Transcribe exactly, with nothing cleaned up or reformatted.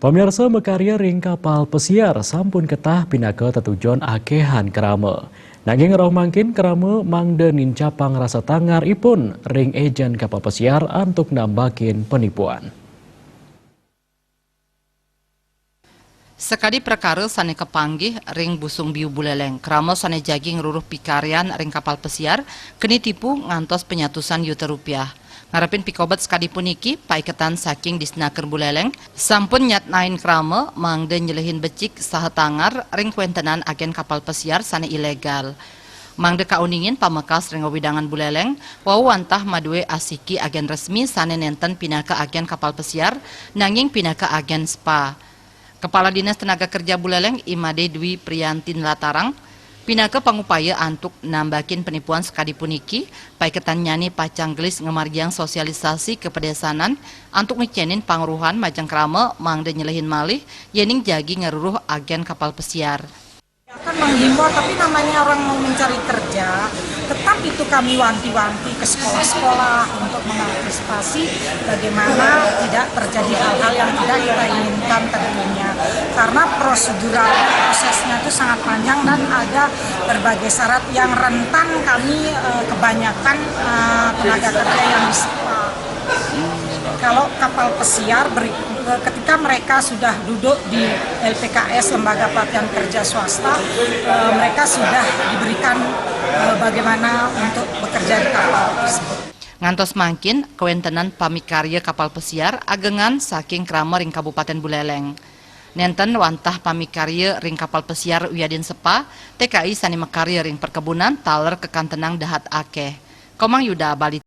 Pamiarsa, makarya ring kapal pesiar sampun ketah pinaka tetujon akehan krama. Nanging rauh mangkin krama mangda nincapang rasa tangar ipun ring ejen kapal pesiar antuk nambakin penipuan. Sakadi prekara sane kapanggih ring Busung Biu Buleleng, krama sane jagi ngruruh pikaryan ring kapal pesiar keni tipu ngantos panyatusan yuta rupiah. Ngarepin pikobet sakadi puniki, paiketan saking Disnaker Buleleng sampun nyatnain krama mangda nyelehin becik saha tangar ring kawentenan agen kapal pesiar sane ilegal. Mangda kauningin pamekas ring wewidangan Buleleng, wau wantah madue asiki agen resmi sane nenten pinaka agen kapal pesiar, nanging pinaka agen spa. Kepala Dinas Tenaga Kerja Buleleng, I Made Dwi Prianti nlatarang, pinaka pangupaya antuk nambakin penipuan sakadi puniki, paiketannyane pacang gelis ngamargiang sosialisasi kapedesanan antuk ngicenin pangruhan majeng krama mangda nyelehin malih yening jagi ngruruh agen kapal pesiar. Akan menghimbau, tapi namanya orang mau mencari kerja, tetap itu kami wanti-wanti ke sekolah-sekolah untuk mengantisipasi bagaimana tidak terjadi hal-hal yang tidak kita inginkan tentunya. Karena prosedural prosesnya itu sangat panjang dan ada berbagai syarat yang rentan kami, eh, kebanyakan, eh, tenaga kerja yang di spa. Kalau kapal pesiar beri-, eh, ketika mereka sudah duduk di L P K S, Lembaga Pelatihan Kerja Swasta, eh, mereka sudah diberikan, eh, bagaimana untuk bekerja di kapal tersebut. Ngantos mangkin, kawentenan pamikarya kapal pesiar agengan saking krama ring Kabupaten Buleleng. Nenten wantah pamikarya ring kapal pesiar wiadin spa, T K I sane makarya ring perkebunan taler kakantenang dahat akeh. Komang Yuda, Bali.